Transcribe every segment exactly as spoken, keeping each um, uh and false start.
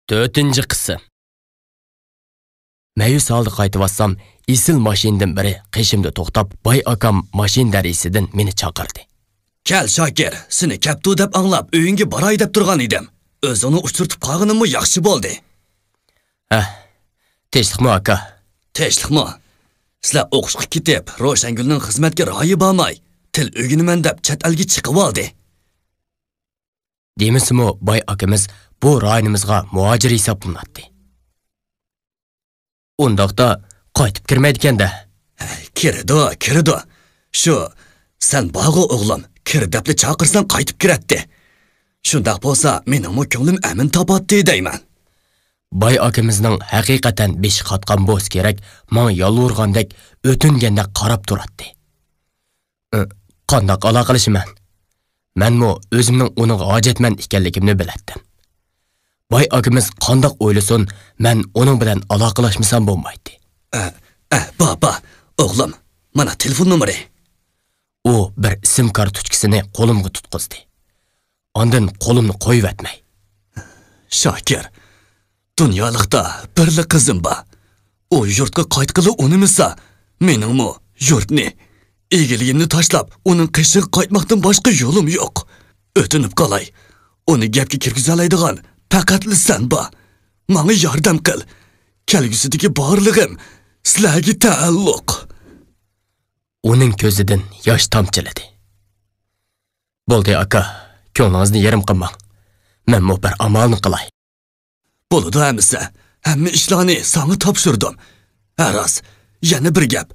تۆتىنچى قىسىم. مەيۈس ھالدا قايتىۋاتسام، ئېسىل ماشىنىدىن بىرى قېشىمدا توختاپ، باي ئاكام ماشىنا دەرىزىسىدىن مېنى چاقىردى. كەل، شاكىر، سېنى كەپتۇ دەپ ئاڭلاپ، ئۆيۈڭگە باراي دەپ تۇرغان ئىدىم. ئۆزۈڭنى ئۇچرىتىپ قالغىنىممۇ ياخشى بولدى. ھە، تىنچلىقمۇ، ئاكا؟ تىنچلىقمۇ؟ سىلەر ئوقۇشقا كېتىپ، روشەنگۈلنىڭ خىزمەتكە رايى بارماي، تىل ئۆگىنىمەن دەپ چەت ئەلگە چىقىۋالدى. دېمىسىمۇ، باي ئاكىمىز بۇ رايونىمىزغا مۇھاجىر ھېسابلىناتتى. ئۇنداقتا، قايتىپ كىرمەيدىكەن-دە؟ كىرىدۇ، كىرىدۇ. شۇ، سەن بارغۇ ئوغلۇم، كىر دەپلا چاقىرساڭ قايتىپ كىرەتتى. شۇنداق بولسا، مېنىڭمۇ كۆڭلۈم ئەمىن تاپاتتى دەيمەن. باي ئاكىمىزنىڭ ھەقىقەتەن بېشى قاتقان بولسا كېرەك، ماڭا يالۋۇرغاندەك، ئۆتۈنگەندەك قاراپ تۇراتتى. ئى، قانداق ئالاقىلىشىمەن؟ مەنمۇ ئۆزۈمنىڭ ئۇنىڭغا ھاجەتمەن ئىكەنلىكىمنى بىلەتتىم. باي ئاكىمىز قانداق ئويلىسۇن، مەن ئۇنىڭ بىلەن ئالاقىلاشمىسام بولمايتتى. ئە، ئە، با، با، ئوغلۇم، مانا تېلېفون نومۇرى. ئۇ بىر سىم كارتوچكىسىنى قولۇمغا تۇتقۇزدى. ئاندىن قولۇمنى قويۇۋەتمەي. شاكىر، دۇنيالىقتا بىرلا قىزىم بار. ئۇ يۇرتقا قايتقىلى ئۇنىمىسا، مېنىڭمۇ يۇرتنى، ئىگىلىكىمنى تاشلاپ، ئۇنىڭ قېشىغا قايتماقتىن باشقا يولۇم يوق. ئۆتۈنۈپ قالاي، ئۇنى گەپكە كىرگۈزەلەيدىغان پەقەتلا سەن بار. ماڭا ياردەم قىل. كەلگۈسىدىكى بارلىقىم سىلەرگە تەئەللۇق. ئۇنىڭ كۆزىدىن ياش تامچىلىدى. بولدى، ئاكا، كۆڭلىڭىزنى يېرىم قىلماڭ. مەنمۇ بىر ئامالنى قىلاي. بولىدۇ ئەمىسە، ھەممە ئىشلارنى ساڭا تاپشۇردۇم. ھە راست، يەنە بىر گەپ.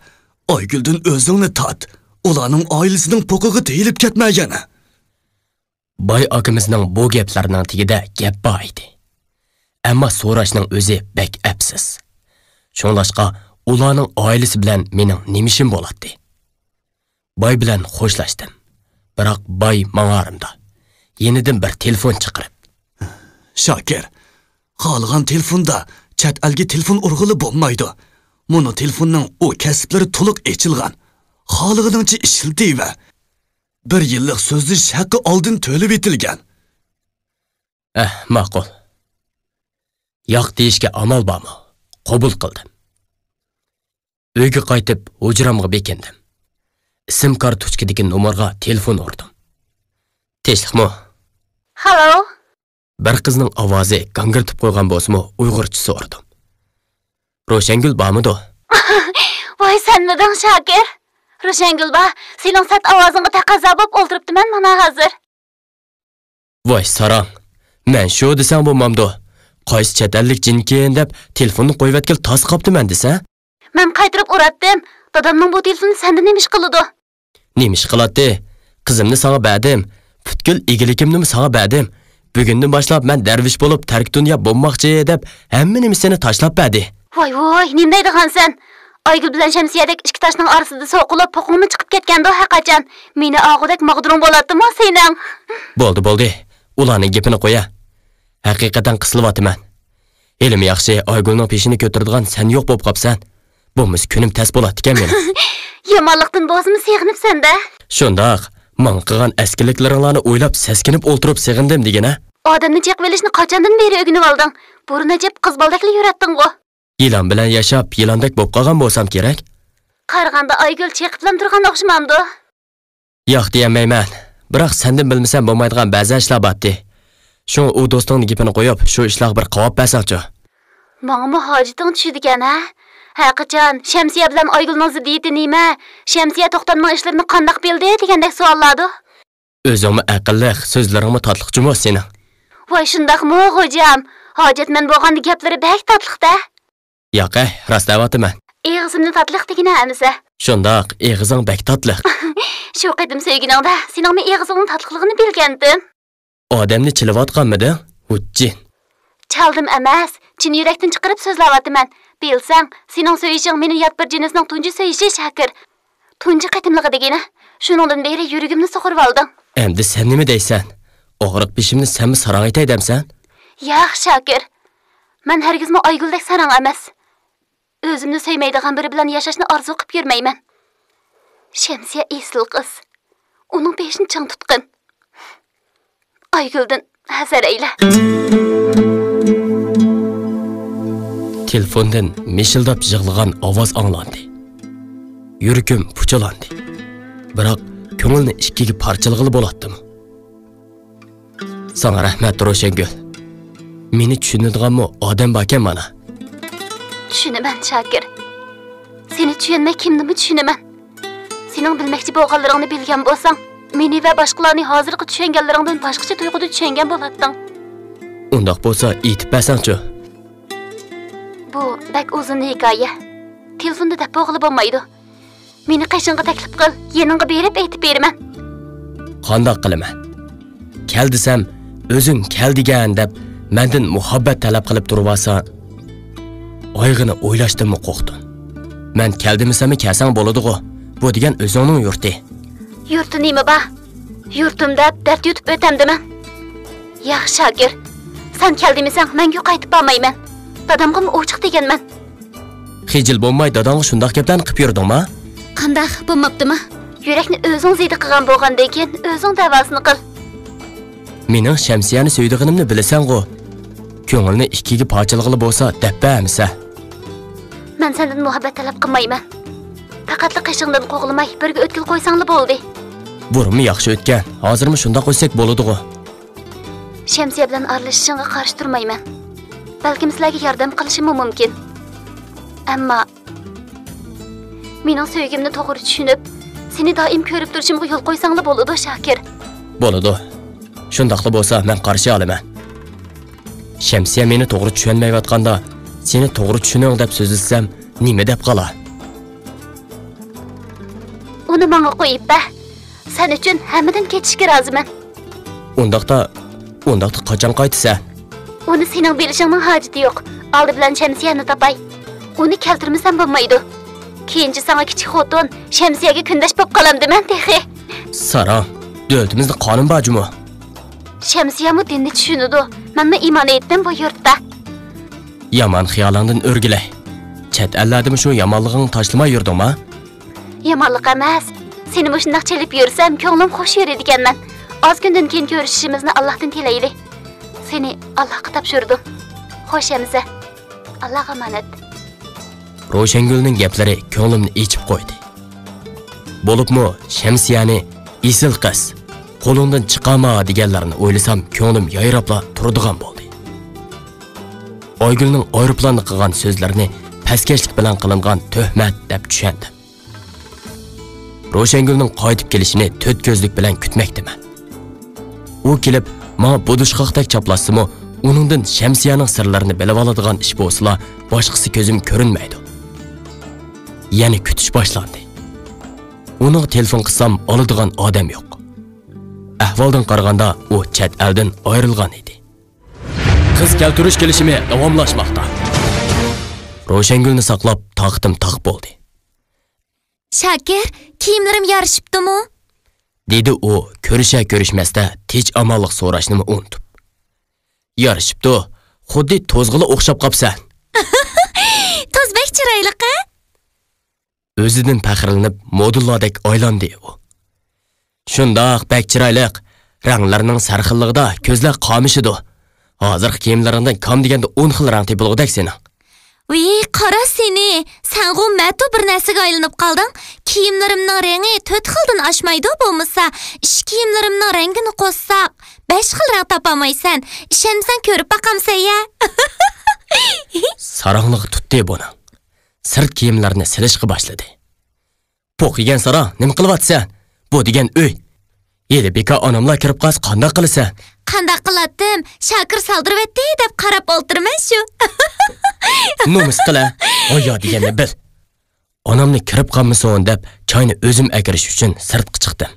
ئايگۈلدىن ئۆزۈڭنى تارت. ئۇلارنىڭ ئائىلىسىنىڭ پوقىغا تېيىلىپ كەتمە يەنە. باي ئاكىمىزنىڭ بۇ گەپلىرىنىڭ تېگىدە گەپ بار ئىدى. ئەمما سوراشنىڭ ئۆزى بەك ئەپسىز. شۇڭلاشقا، ئۇلارنىڭ ئائىلىسى بىلەن مېنىڭ نېمە ئىشىم بولاتتى؟ باي بىلەن خوشلاشتىم. بىراق باي ماڭارىمدا. يېنىدىن بىر تېلېفون چىقىرىپ. شاكىر، خالىغان تېلېفوندا چەت ئەلگە تېلېفون ئۇرغىلى بولمايدۇ. مۇنۇ تېلېفوننىڭ ئۇ كەسىپلىرى تولۇق ئېچىلغان. خالىغىنىڭچە ئىشلىتىۋەر. بىر يىللىق سۆزلىشىش ھەققى ئالدىن تۆلىۋېتىلگەن. ئەھ، ماقۇل. ياق دېيىشكە ئامال بارمۇ؟ قوبۇل قىلدىم. ئۆيگە قايتىپ، ھۇجرامغا بېكىندىم. سىم كارتوچكىدىكى نومۇرغا تېلېفون ئۇردۇم. تىنچلىقمۇ؟ خالو. بىر قىزنىڭ ئاۋازى گاڭگىرىتىپ قويغان بولسىمۇ، ئۇيغۇرچە سورىدىم. روشەنگۈل بارمىدۇ؟ ۋاي، سەنمىدىڭ، شاكىر؟ روشەنگۈل بار، سېنىڭ سەت ئاۋازىڭغا تەقەززا بوپ ئولتۇرۇپتىمەن مانا ھازىر. ۋاي ساراڭ، مەن شۇ دېسەڭ بولمامدۇ؟ قايسى چەت ئەللىك جىنكىن دەپ تېلېفوننى قويۇۋەتكىلى تاس قاپتىمەن دېسە؟ مەن قايتۇرۇپ ئۇراتتىم. دادامنىڭ بۇ تېلېفونى سەندە نېمە ئىش قىلىدۇ؟ نېمە ئىش قىلاتتى؟ قىزىمنى ساڭا بەردىم. پۈتكۈل ئىگىلىكىمنىمۇ ساڭا بەردىم. بۈگۈندىن باشلاپ مەن دەرۋىش بولۇپ تەرك دۇنيا بولماقچى دەپ ھەممە نېمىسىنى تاشلاپ بەردى. ۋاي ۋاي، نېمە دەيدىغانسەن؟ ئايگۈل بىلەن شەمسىيەدەك ئىككى تاشنىڭ ئارىسىدا سوقۇلۇپ، پوقۇڭمۇ چىقىپ كەتكەندۇ ھەرقاچان. مېنى ئاغۇدەك ماغدۇرۇڭ بولاتتىمۇ سېنىڭ؟ بولدى، بولدى. ئۇلارنىڭ گېپىنى قويە. ھەقىقەتەن قىسىلىۋاتىمەن. ھېلىمۇ ياخشى، ئايگۈلنىڭ پېشىنى كۆتۈرىدىغان سەن يوق بولۇپ قاپسەن. بولمىسا كۈنۈم تەس بولاتتىكەن مېنىڭ. يامانلىقتىن بولسىمۇ سېغىنىپسەن-دە. شۇنداق. ماڭا قىلغان ئەسكىلىكلىرىڭلارنى ئويلاپ سەسكىنىپ ئولتۇرۇپ سېغىندىم دېگىنە. ئادەمنى چېقىۋېلىشنى قاچاندىن بېرى ئۆگىنىۋالدىڭ؟ بۇرۇن ئەجەب قىز بالىدەكلا يۈرەتتىڭغۇ. يىلان بىلەن ياشاپ، يىلاندەك بولۇپ قالغان بولسام كېرەك. قارىغاندا ئايگۈل چېقىپلام تۇرغان ئوخشىمامدۇ؟ ياق دېيەلمەيمەن. بىراق سەندىن بىلمىسەم بولمايدىغان بەزى ئىشلار بارتتى. شۇڭا ئۇ دوستۇڭنىڭ گېپىنى قويۇپ، شۇ ئىشلارغا بىر قاۋاپ بەرسەڭچۇ؟ ماڭىمۇ ھاجىتىڭ چۈشىدىكەن، ھە؟ ھەرقاچان شەمسىيە بىلەن ئايگۈلنىڭ زىددىيىتى نېمە؟ شەمسىيە توختامنىڭ ئىشلىرىنى قانداق بىلدى دېگەندەك سوئاللاردۇ. ئۆزۈڭمۇ ئەقىللىق، سۆزلىرىڭمۇ تاتلىق جۇمۇ سېنىڭ. ۋاي، شۇنداقمۇ، خوجام؟ ھاجەتمەن بولغاندا گەپلىرى بەك تاتلىق-دە. ياق، ئەي، راست دەۋاتىمەن. ئېغىزىمنى تاتلىق دېگىنە ئەمىسە. شۇنداق، ئېغىزىڭ بەك تاتلىق. شۇ قېتىم سۆيگىنىڭدە سېنىڭمۇ ئېغىزىڭنى تاتلىقلىقىنى بىلگەنتىم. ئادەمنى چىلىۋاتقانمىدىڭ؟ ھۇججىن. چالدىم ئەمەس، چىن يۈرەكتىن چىقىرىپ سۆزلەۋاتىمەن. بىلسەڭ، سېنىڭ سۆيۈشۈڭ مېنى يات بىر جىنسنىڭ تۇنجى سۆيۈشى، شاكىر. تۇنجى قېتىملىقى دېگىنە. شۇنىڭدىن بېرى يۈرىكىمنى سۇغۇرۇۋالدىڭ. ئەمدى سەن نېمە دەيسەن؟ ئاغرىق بېشىمنى سەنمۇ ساراڭ ئېتەي دەمسەن؟ ياق، شاكىر. مەن ھەرگىزمۇ ئايگۈلدەك ساراڭ ئەمەس. ئۆزۈمنى سۆيمەيدىغان بىرى بىلەن ياشاشنى ئارزۇ قىپ يۈرمەيمەن. شەمسىيە ئېسىل قىز. ئۇنىڭ بېشىنى چىڭ تۇتقىن. ئايگۈلدىن ھەزەر ئەيلە. تېلېفوندىن مىشىلداپ يىغلىغان ئاۋاز ئاڭلاندى. يۈرىكىم پۇچىلاندى. بىراق، كۆڭۈلنى ئىككىگە پارچىلىغىلى بولاتتىمۇ؟ ساڭا رەھمەت، روشەنگۈل. مېنى چۈشىنىدىغانمۇ ئادەم باركەن مانا. چۈشىنىمەن، شاكىر. سېنى چۈشەنمەي كىمنىمۇ چۈشىنىمەن؟ سېنىڭ بىلمەكچى بولغانلىرىڭنى بىلگەن بولساڭ، مېنى ۋە باشقىلارنى ھازىرقى چۈشەنگەنلىرىڭدىن باشقىچە تۇيغۇدا چۈشەنگەن بولاتتىڭ. ئۇنداق بولسا ئېيتىپ بەرسەڭچۇ؟ بۇ بەك ئۇزۇن ھېكايە. تېلېفوندا دەپ بولغىلى بولمايدۇ. مېنى قېشىڭغا تەكلىپ قىل، يېنىڭغا بېرىپ ئېيتىپ بېرىمەن. قانداق قىلىمەن؟ كەل دېسەم، ئۆزۈڭ كەل دېگەن دەپ مەندىن مۇھەببەت تەلەپ قىلىپ تۇرۇۋالسا، ئايىغىنى ئويلاشتىنمۇ قورقتۇم. مەن كەل دېمىسەممۇ كەلسەڭ بولىدىغۇ، بۇ دېگەن ئۆزۈڭنىڭ يۇرتى. يۇرتى نېمە بار؟ يۇرتۇم دەپ دەرد يۇتۇپ ئۆتەمدىمەن؟ ياق، شاكىر، سەن كەل دېمىسەڭ مەڭگۈ قايتىپ بارمايمەن. دادامغىمۇ ئوچۇق دېگەنمەن. خىجىل بولماي داداڭغا شۇنداق گەپلەرنى قىپ يۈردۈڭما؟ قانداق، بولماپتىما؟ يۈرەكنى ئۆزۈڭ زېدە قىلغان بولغاندىن كېيىن ئۆزۈڭ دەۋاسىنى قىل. مېنىڭ شەمسىيەنى سۆيىدىغىنىمنى بىلىسەنغۇ؟ كۆڭۈلنى ئىككىگە پارچىلىغىلى بولسا دەپ بەر ئەمىسە. مەن سەندىن مۇھەببەت تەلەپ قىلمايمەن. پەقەتلا قېشىڭدىن قوغلىماي، بىرگە ئۆتكىلى قويساڭلا بولدى. بۇرۇنمۇ ياخشى ئۆتكەن، ھازىرمۇ شۇنداق ئۆتسەك بولىدىغۇ. شەمسىيە بىلەن ئارىلىشىشىڭغا قارشى تۇرمايمەن. بەلكىم سىلەرگە ياردەم قىلىشىمۇ مۇمكىن. ئەمما مېنىڭ سۆيگۈمنى توغرا چۈشىنىپ، سېنى دائىم كۆرۈپ تۇرۇشۇمغا يول قويساڭلا بولىدۇ، شاكىر. بولىدۇ. شۇنداقلا بولسا، مەن قارشى ئالىمەن. شەمسىيە مېنى توغرا چۈشەنمەيۋاتقاندا، سېنى توغرا چۈشىنىڭ دەپ سۆزلىسەم، نېمە دەپ قالا؟ ئۇنى ماڭا قويۇپ بەر. سەن ئۈچۈن ھەممىدىن كېچىشكە رازىمەن. ئۇنداقتا، ئۇنداقتا قاچان قايتىسەن؟ ئۇنى سېنىڭ بىلىشىڭنىڭ ھاجىتى يوق. ئالدى بىلەن شەمسىيەنى تاپاي. ئۇنى كەلتۈرمىسەم بولمايدۇ. كېيىنچە ساڭا كىچىك خوتۇن، شەمسىيەگە كۈندەش بولۇپ قالامدىمەن تېخى. ساراڭ، دۆلىتىمىزدە قانۇن بار جۇمۇ. شەمسىيەمۇ دىننى چۈشىنىدۇ. مەنمۇ ئىمان ئېيتتىم بۇ يۇرتتا. يامان خىيالىڭدىن ئۆرگىلەي. چەت ئەللەردىمۇ شۇ يامانلىقىڭنى تاشلىماي يۈردۈڭما؟ يامانلىق ئەمەس. سېنى مۇشۇنداق چېلىپ يۈرسەم، كۆڭلۈم خۇش يۈرىدىكەنمەن. ئاز كۈندىن كېيىن كۆرۈشۈشىمىزنى ئاللاھتىن تىلەيلى. سېنى ئاللاھقا تاپشۇردۇم. خوش، ھەمزە. ئاللاغا ئامانەت. روشەنگۈلنىڭ گەپلىرى كۆڭلۈمنى ئېچىپ قويدى. بولۇپمۇ شەمسىيەنى «ئېسىل قىز، قولۇڭدىن چىقارما» دېگەنلەرنى ئويلىسام، كۆڭلۈم يايراپلا تۇرىدىغان بولدى. ئايگۈلنىڭ ئايروپىلاندا قىلغان سۆزلىرىنى پەسكەشلىك بىلەن قىلىنغان تۆھمەت دەپ چۈشەندىم. روشەنگۈلنىڭ قايتىپ كېلىشىنى تۆت كۆزلۈك بىلەن كۈتمەكتىمەن. ئۇ كېلىپ، ماڭا بۇدۇشقاقتەك چاپلاشسىمۇ، ئۇنىڭدىن شەمسىيەنىڭ سىرلىرىنى بىلىۋالىدىغان ئىش بولسىلا، باشقىسى كۆزۈم كۆرۈنمەيدۇ. يەنە كۈتۈش باشلاندى. ئۇنىڭغا تېلېفون قىلسام، ئالىدىغان ئادەم يوق. ئەھۋالدىن قارىغاندا، ئۇ چەت ئەلدىن ئايرىلغان ئىدى. قىز كەلتۈرۈش كېلىشىمى داۋاملاشماقتا. روشەنگۈلنى ساقلاپ، تاقىتىم تاق بولدى. شاكىر، كىيىملىرىم يارىشىپتۇمۇ؟ دېدى ئۇ كۆرۈشە-كۆرۈشمەستە تىنچ-ئامانلىق سوراشنىمۇ ئۇنتۇپ. يارىشىپتۇ، خۇددى توزغىلا ئوخشاپ قاپسەن. توز بەك چىرايلىق ھە؟ ئۆزىدىن پەخىرلىنىپ مودېللاردەك ئايلاندى ئۇ. شۇنداق بەك چىرايلىق، رەڭلەرنىڭ سەرخىللىقىدا كۆزلەر قامىشىدۇ. ھازىرقى كىيىملىرىڭدىن كام دېگەندە ئون خىل رەڭ تېپىلغۇدەك سېنىڭ. ۋىي، قارا سېنى! سەنغۇ مەتۇ بىر نەرسىگە ئايلىنىپ قالدىڭ. كىيىملىرىمنىڭ رېڭى تۆت خىلدىن ئاشمايدۇ بولمىسا، ئىش كىيىملىرىمنىڭ رەڭگىنى قوشساق، بەش خىل رەڭ تاپالمايسەن. ئىشەنمىسەڭ كۆرۈپ باقامسەن يە. ساراڭلىق تۇتتى بۇنىڭ. سىرت كىيىملەرنى سېلىشقا باشلىدى. پوق يېگەن ساراڭ، نېمە قىلىۋاتىسەن؟ بۇ دېگەن ئۆي. ھېلى بىكار ئاناملا كىرىپ قالسا قانداق قىلىسەن؟ قانداق قىلاتتىم؟ شاكىر سالدۇرۇۋەتتى دەپ قاراپ ئولتۇرىمەن شۇ. نومۇس قىلە، ھايا دېگەننى بىل. ئانامنى كىرىپ قالمىسۇن دەپ چاينى ئۆزۈم ئەكىرىش ئۈچۈن سىرتقا چىقتىم.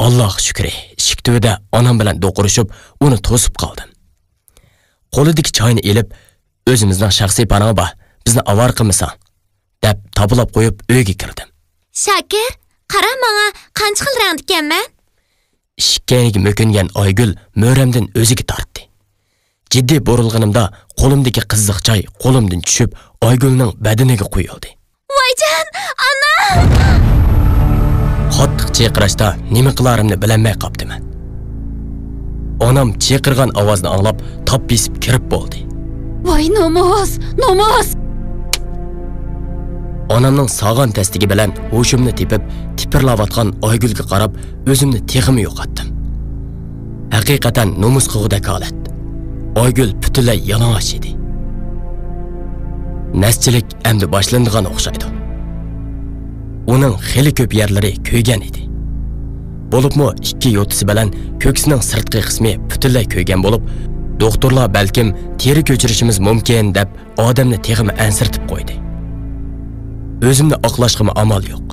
ئاللاغا شۈكرى، ئىشىك تۈۋىدە ئانام بىلەن دوقۇرۇشۇپ، ئۇنى توسۇپ قالدىم. قولىدىكى چاينى ئېلىپ، ئۆزىمىزنىڭ شەخسىي پاناھى بار، بىزنى ئاۋارە قىلمىساڭ، دەپ تاپىلاپ قويۇپ ئۆيگە كىردىم. شاكىر، قارا ماڭا، قانچە خىل رەڭدىكەنمەن؟ ئىشىك كەينىگە مۆكۈنگەن ئايگۈل مۈرەمدىن ئۆزىگە تارتتى. جىددىي بۇرۇلغىنىمدا قولۇمدىكى قىزىق چاي قولۇمدىن چۈشۈپ، ئايگۈلنىڭ بەدىنىگە قۇيۇلدى. ۋايجان، ئانا! قاتتىق چىرقىراشتا نېمە قىلارىمنى بىلەلمەي قاپتىمەن. ئانام چىرقىرىغان ئاۋازنى ئاڭلاپ، تاپ بېسىپ كىرىپ بولدى. ۋاي نومۇس، نومۇس! ئانامنىڭ ساغان تەستىكى بىلەن ھوشۇمنى تېپىپ، تىپىرلاۋاتقان ئايگۈلگە قاراپ، ئۆزۈمنى تېخىمۇ يوقاتتىم. ھەقىقەتەن نومۇس قىلغۇدەك ھالەت. ئايگۈل پۈتۈنلەي يالىڭاچ ئىدى. نەسچىلىك ئەمدى باشلىنىدىغان ئوخشايدۇ. ئۇنىڭ خېلى كۆپ يەرلىرى كۆيگەن ئىدى. بولۇپمۇ ئىككى يوتىسى بىلەن كۆكسىنىڭ سىرتقى قىسمى پۈتۈنلەي كۆيگەن بولۇپ، دوختۇرلار بەلكىم تېرە كۆچۈرۈشىمىز مۇمكىن دەپ ئادەمنى تېخىمۇ ئەنسىرىتىپ قويدى. ئۆزۈمنى ئاقلاشقىمۇ ئامال يوق.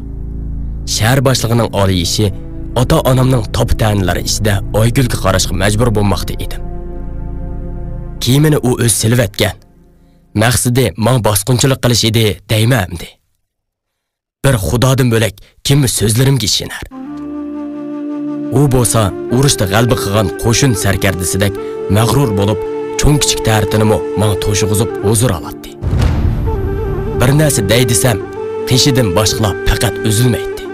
شەھەر باشلىقىنىڭ ئالىيىشى ئاتا-ئانامنىڭ تاپا-تەنىلىرى ئىچىدە ئايگۈلگە قاراشقا مەجبۇر بولماقتا ئىدىم. كىيىمىنى ئۇ ئۆزى سېلىۋەتكەن. مەقسىتى ماڭا باسقۇنچىلىق قىلىش ئىدى دەيمەن ئەمدى. بىر خۇدادىن بۆلەك كىممۇ سۆزلىرىمگە ئىشىنەر؟ ئۇ بولسا ئۇرۇشتا غەلىبە قىلغان قوشۇن سەركەردىسىدەك مەغرۇر بولۇپ، چوڭ-كىچىك تەرىتىنىمۇ ماڭا توشۇغۇزۇپ ھۇزۇر ئالاتتى. بىر نەرسە دەي دېسەم، قېشىدىن باشقىلار پەقەت ئۈزۈلمەيتتى.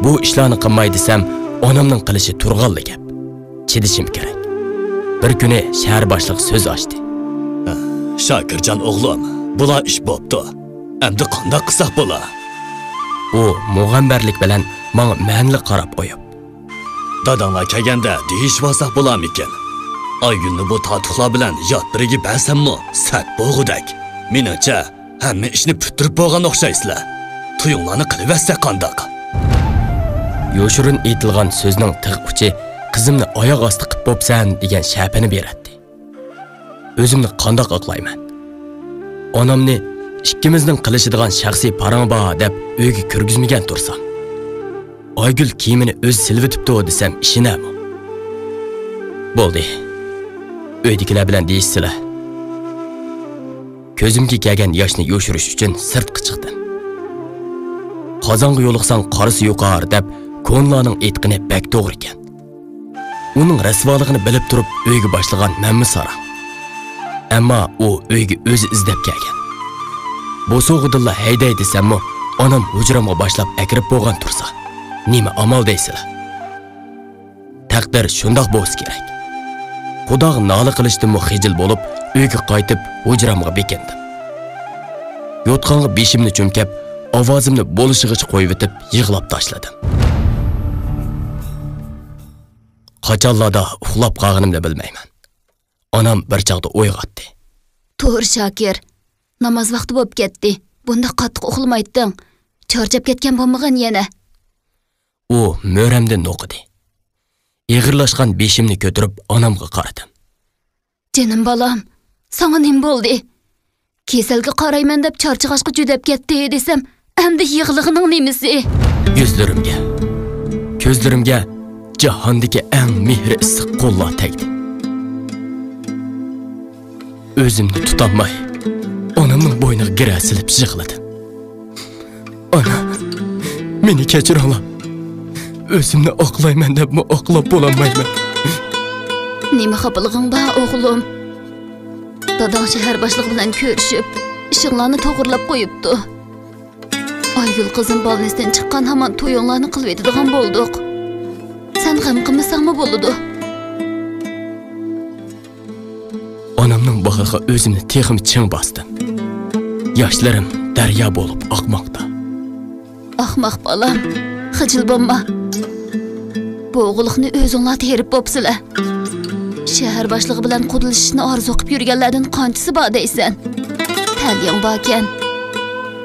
بۇ ئىشلارنى قىلماي دېسەم، ئانامنىڭ قىلىشى تۇرغانلا گەپ. چىدىشىم كېرەك. بىر كۈنى شەھەر باشلىقى سۆز ئاچتى. شاكىرجان ئوغلۇم، بۇلا ئىش بوپتۇ. ئەمدى قانداق قىلساق بولا؟ ئۇ مۇغەمبەرلىك بىلەن ماڭا مەنىلىك قاراپ قويۇپ. داداڭلار كەلگەندە دېيىشىۋالساق بولارمىكىن؟ ئايگۈلنى بۇ تاتۇقلار بىلەن يات بىرىگە بەرسەممۇ سەت بولغۇدەك. مېنىڭچە، ھەممە ئىشنى پۈتتۈرۈپ بولغان ئوخشايسىلەر. تويۇڭلارنى قىلىۋەتسەك قانداق؟ يوشۇرۇن ئېيتىلغان سۆزنىڭ تىغ ئۇچى قىزىمنى ئاياغ ئاستى قىپ بوپسەن دېگەن شەپىنى بېرەتتى. ئۆزۈمنى قانداق ئاقلايمەن؟ ئانامنى ئىككىمىزنىڭ قىلىشىدىغان شەخسىي پاراڭ بار دەپ ئۆيگە كىرگۈزمىگەن تۇرسام، ئايگۈل كىيىمىنى ئۆزى سېلىۋېتىپتۇ دېسەم ئىشىنەرمۇ؟ بولدى، ئۆيدىكىلەر بىلەن دېيىشسىلە. كۆزۈمگە كەلگەن ياشنى يوشۇرۇش ئۈچۈن سىرتقا چىقتىم. قازانغا يولۇقساڭ قارىسى يۇقار دەپ كونىلارنىڭ ئېيتقىنى بەك توغرا ئىكەن. ئۇنىڭ رەسۋالىقىنى بىلىپ تۇرۇپ ئۆيگە باشلىغان مەنمۇ ساراڭ. ئەمما ئۇ ئۆيگە ئۆزى ئىزدەپ كەلگەن. بوسۇغىدىنلا ھەيدەي دېسەممۇ، ئانام ھۇجرامغا باشلاپ ئەكىرىپ بولغان تۇرسا، نېمە ئامال دەيسىلەر؟ تەقدىر شۇنداق بولسا كېرەك. خۇداغا نالە قىلىشتىنمۇ خىجىل بولۇپ، ئۆيگە قايتىپ، ھۇجرامغا بېكىندىم. يوتقانغا بېشىمنى چۈمكەپ، ئاۋازىمنى بولۇشىغىچە قويۇۋېتىپ، يىغلاپ تاشلىدىم. قاچانلاردا ئۇخلاپ قالغىنىمنى بىلمەيمەن. ئانام بىر چاغدا ئويغاتتى. تۇر، شاكىر. ناماز ۋاقتى بولۇپ كەتتى. بۇنداق قاتتىق ئۇخلىمايتتىڭ. چارچاپ كەتكەن بولمىغىن يەنە. ئۇ مۈرەمدىن نوقۇدى. ئېغىرلاشقان بېشىمنى كۆتۈرۈپ ئانامغا قارىدىم. جېنىم بالام، ساڭا نېمە بولدى؟ كېسەلگە قارايمەن دەپ چارچىغاچقا جۈدەپ كەتتى دېسەم، ئەمدى يىغلىغىنىڭ نېمىسى؟ يۈزلىرىمگە، كۆزلىرىمگە جاھاندىكى ئەڭ مېھرى ئىسسىق قوللار تەگدى. ئۆزۈمنى تۇتالماي، ئانامنىڭ بوينىغا گىرە سېلىپ يىغلىدىم. ئانا، مېنى كەچۈرۈڭلار. ئۆزۈمنى ئاقلايمەن دەپمۇ ئاقلاپ بولالمايمەن. نېمە خاپىلىقىڭ بار، ئوغلۇم؟ داداڭ شەھەر باشلىقى بىلەن كۆرۈشۈپ، ئىشىڭلارنى توغرىلاپ قويۇپتۇ. ئايگۈل قىزىم بالنىستىن چىققان ھامان تويۇڭلارنى قىلىۋېتىدىغان بولدۇق. سەن غەم قىلمىساڭمۇ بولىدۇ. ئانامنىڭ باغرىغا ئۆزۈمنى تېخىمۇ چىڭ باستىم. ياشلىرىم دەريا بولۇپ ئاقماقتا. ئاخماق بالام، خىجىل بولما. بۇ ئوغۇللۇقنى ئۆزۈڭلار تېرىپ بوپسىلەر. شەھەر باشلىقى بىلەن قۇدىلىشىشنى ئارزۇ قىپ يۈرگەنلەردىن قانچىسى بار دەيسەن؟ تەلىيىڭ باركەن.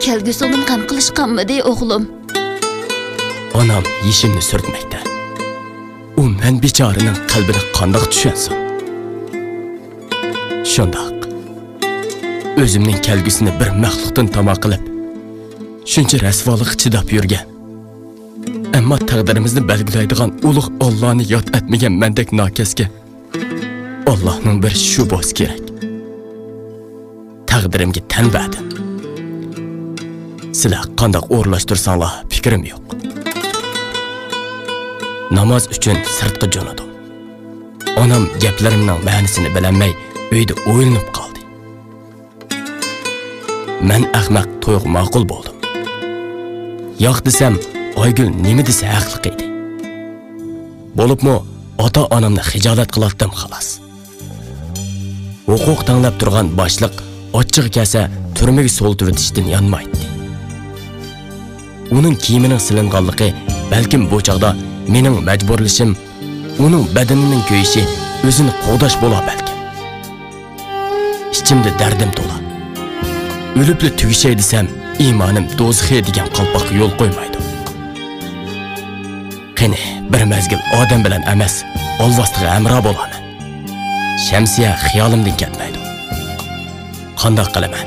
كەلگۈسۈڭدىن غەم قىلىش قالمىدى، ئوغلۇم. ئانام يېشىمنى سۈرتمەكتە. ئۇ مەن بىچارىنىڭ قەلبىنى قانداق چۈشەنسۇن؟ شۇنداق. ئۆزۈمنىڭ كەلگۈسىنى بىر مەخلۇقتىن تاما قىلىپ، شۇنچە رەسۋالىققا چىداپ يۈرگەن، ئەمما تەقدىرىمىزنى بەلگىلەيدىغان ئۇلۇغ ئاللانى ياد ئەتمىگەن مەندەك ناكەسكە ئاللانىڭ بېرىشى شۇ بولسا كېرەك. تەقدىرىمگە تەن بەردىم. سىلەر قانداق ئورۇنلاشتۇرساڭلار، پىكرىم يوق. ناماز ئۈچۈن سىرتقا جۆنىدىم. ئانام گەپلىرىمنىڭ مەنىسىنى بىلەلمەي، ئۆيدە ئويلىنىپ قالدى. مەن ئەخمەق تويغا ماقۇل بولدۇم. ياق دېسەم، ئايگۈل نېمە دېسە ھەقلىق ئىدى. بولۇپمۇ ئاتا-ئانامنى خىجالەت قىلاتتىم، خالاس. ھوقۇق تەڭلەپ تۇرغان باشلىق ئاچچىقى كەلسە تۈرمىگە سولىتىۋېتىشتىن يانمايتتى. ئۇنىڭ كىيىمىنىڭ سېلىنغانلىقى بەلكىم بۇ چاغدا مېنىڭ مەجبۇرلىشىم، ئۇنىڭ بەدىنىنىڭ كۆيۈشى ئۆزىنى قوغداش بولا بەلكىم. ئىچىمدە دەردىم تولا. ئۆلۈپلا تۈگىشەي دېسەم، ئىمانىم دوزىخى دېگەن قالپاققا يول قويمايدۇ. قېنى، بىر مەزگىل ئادەم بىلەن ئەمەس، ئالۋاستىغا ھەمراھ بولامەن. شەمسىيە خىيالىمدىن كەتمەيدۇ. قانداق قىلىمەن؟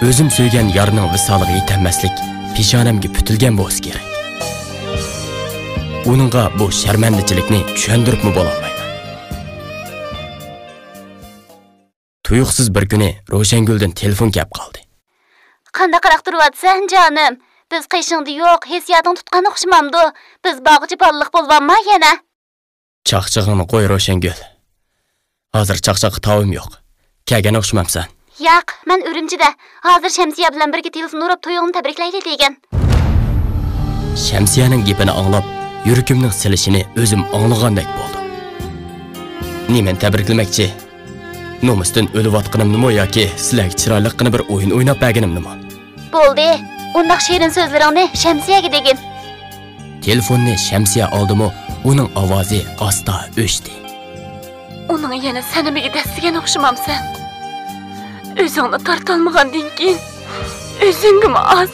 ئۆزۈم سۆيگەن يارنىڭ ۋىسالىغا يېتەلمەسلىك پېشانەمگە پۈتۈلگەن بولسا كېرەك. ئۇنىڭغا بۇ شەرمەندىچىلىكنى چۈشەندۈرۈپمۇ بولالمايمەن. تۇيۇقسىز بىر كۈنى روشەنگۈلدىن تېلېفون كەپ قالدى. قانداقراق تۇرۇۋاتىسەن، جانىم؟ بىز قېشىڭدا يوق، ھېسسىياتىڭ تۇتقان ئوخشىمامدۇ؟ بىز باغچە بالىلىق بولۇۋالما يەنە. چاقچىقىڭنى قوي، روشەنگۈل. ھازىر چاقچاققا تاۋىم يوق. كەلگەن ئوخشىمامسەن؟ ياق، مەن ئۈرۈمچىدە. ھازىر شەمسىيە بىلەن بىرگە تېلېفون ئۇرۇپ، تويۇڭنى تەبرىكلەيلى دېگەن. شەمسىيەنىڭ گېپىنى ئاڭلاپ، يۈرىكىمنىڭ سېلىشىنى ئۆزۈم ئاڭلىغاندەك بولدۇم. نېمىنى تەبرىكلىمەكچى؟ نومۇستىن ئۆلۈۋاتقىنىمنىمۇ ياكى سىلەرگە چىرايلىققىنا بىر ئويۇن ئويناپ بەرگىنىمنىمۇ؟ بولدى، ئۇنداق شېرىن سۆزلىرىڭنى شەمسىيەگە دېگىن. تېلېفوننى شەمسىيە ئالدىمۇ، ئۇنىڭ ئاۋازى ئاستا ئۆچتى. ئۇنىڭ يەنە سەنىمىگە دەسسىگەن ئوخشىمامسەن؟ ئۆزۈڭنى تارتالمىغاندىن كېيىن ئۆزۈڭگىمۇ ئاز.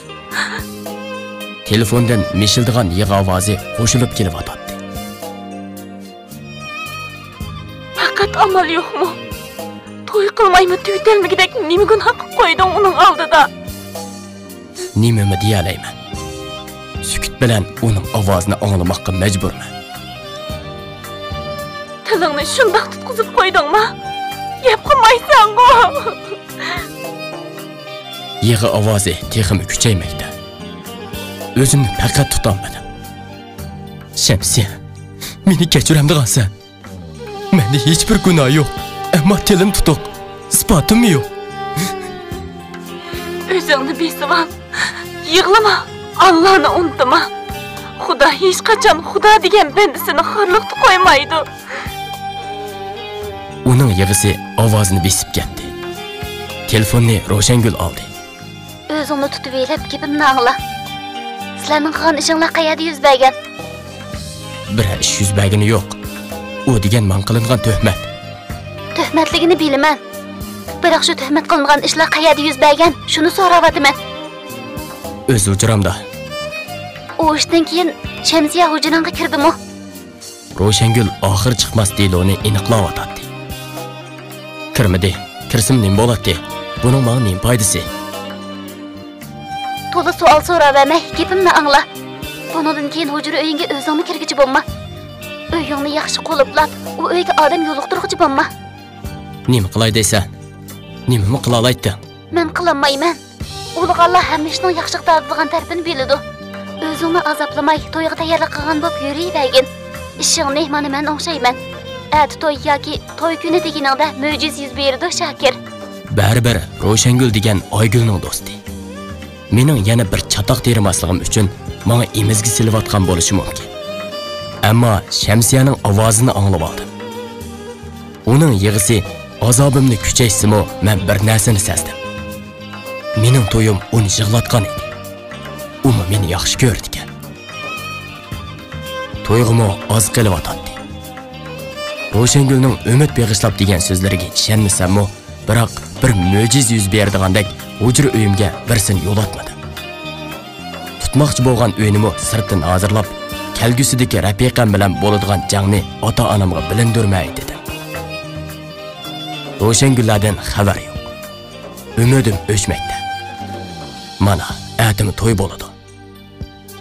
تېلېفوندىن مىشىلدىغان يىغا ئاۋازى قوشۇلۇپ كېلىۋاتاتتى. پەقەت ئامال يوقمۇ؟ توي قىلمايمۇ تۈگىتەلمىگۈدەك نېمە گۇناھ قىلىپ قويدۇڭ ئۇنىڭ ئالدىدا؟ نېمىمۇ دېيەلەيمەن؟ سۈكۈت بىلەن ئۇنىڭ ئاۋازىنى ئاڭلىماققا مەجبۇرمەن. تىلىڭنى شۇنداق تۇتقۇزۇپ قويدۇڭما؟ گەپ قىلمايسەنغۇ؟ يىغا ئاۋازى تېخىمۇ كۈچەيمەكتە. ئۆزۈمنى پەقەت تۇتالمىدىم. شەمسىيە، مېنى كەچۈرەمدىغانسەن؟ مەندە ھېچبىر گۇناھ يوق، ئەمما تىلىم تۇتۇق، ئىسپاتىممۇ يوق. ئۆزۈڭنى بېسىۋال، يىغلىما، ئاللانى ئۇنتۇما. خۇدا ھېچقاچان خۇدا دېگەن بەندىسىنى خارلىقتا قويمايدۇ. ئۇنىڭ يىغىسى ئاۋازىنى بېسىپ كەتتى. تېلېفوننى روشەنگۈل ئالدى. ئۆزۈڭنى تۇتۇۋېلىپ، گېپىمنى ئاڭلا. سىلەرنىڭ قىلغان ئىشىڭلار قەيەردە يۈز بەرگەن؟ بىرەر ئىش يۈز بەرگىنى يوق. ئۇ دېگەن ماڭا قىلىنغان تۆھمەت. تۆھمەتلىكىنى بىلىمەن. بىراق شۇ تۆھمەت قىلىنغان ئىشلار قەيەردە يۈز بەرگەن؟ شۇنى سوراۋاتىمەن. ئۆز ھۇجرامدا. ئۇ ئىشتىن كېيىن شەمسىيە ھۇجراڭغا كىردىمۇ؟ روشەنگۈل ئاخىرى چىقماس دېلونى ئېنىقلاۋاتاتتى. كىرمىدى. كىرسىمۇ نېمە بولاتتى؟ بۇنىڭ ماڭا نېمە پايدىسى؟ تولا سوئال سوراۋەرمەي، گېپىمنى ئاڭلا. بۇنىڭدىن كېيىن ھۇجرا ئۆيۈڭگە ئۆزۈڭمۇ كىرگۈچى بولما. ئۆيۈڭنى ياخشى قۇلۇپلاپ، ئۇ ئۆيگە ئادەم يولۇقتۇرغۇچى بولما. نېمە قىلاي دەيسەن؟ نېمىمۇ قىلالايتتىڭ؟ مەن قىلالمايمەن. ئۇلۇغانلار ھەممە ئىشنىڭ ياخشىغا تارتىدىغان تەرىپىنى بىلىدۇ. ئۆزۈڭنى ئازابلىماي، تويغا تەييارلىق قىلغان بولۇپ يۈرۈۋەرگىن. ئىشىڭنى مانا مەن ئوڭشايمەن. ئەتە توي ياكى توي كۈنى دېگىنىڭدە مۆجىزە يۈز بېرىدۇ، شاكىر. بەرىبىر روشەنگۈل دېگەن ئايگۈلنىڭ دوستى. مېنىڭ يەنە بىر چاتاق تېرىماسلىقىم ئۈچۈن ماڭا ئېمىزگە سېلىۋاتقان بولۇشى مۇمكىن. ئەمما شەمسىيەنىڭ ئاۋازىنى ئاڭلىۋالدىم. ئۇنىڭ يىغىسى ئازابىمنى كۈچەيتسىمۇ، مەن بىر نەرسىنى سەزدىم. مېنىڭ تويۇم ئۇنى يىغلاتقان ئىدى. ئۇمۇ مېنى ياخشى كۆرىدىكەن. تويغىمۇ ئاز قېلىۋاتاتتى. روشەنگۈلنىڭ ئۈمىد بېغىشلاپ دېگەن سۆزلىرىگە ئىشەنمىسەممۇ، بىراق بىر مۆجىزە يۈز بېرىدىغاندەك ھۇجرا ئۆيۈمگە بىرسىنى يولاتمىدىم. تۇتماقچى بولغان ئۆينىمۇ سىرتتىن ھازىرلاپ، كەلگۈسىدىكى رەپىقەم بىلەن بولىدىغان جەڭنى ئاتا-ئانامغا بىلىندۈرمەي دېدىم. روشەنگۈللەردىن خەۋەر يوق. ئۈمىدىم ئۆچمەكتە. مانا، ئەتىمۇ توي بولىدۇ.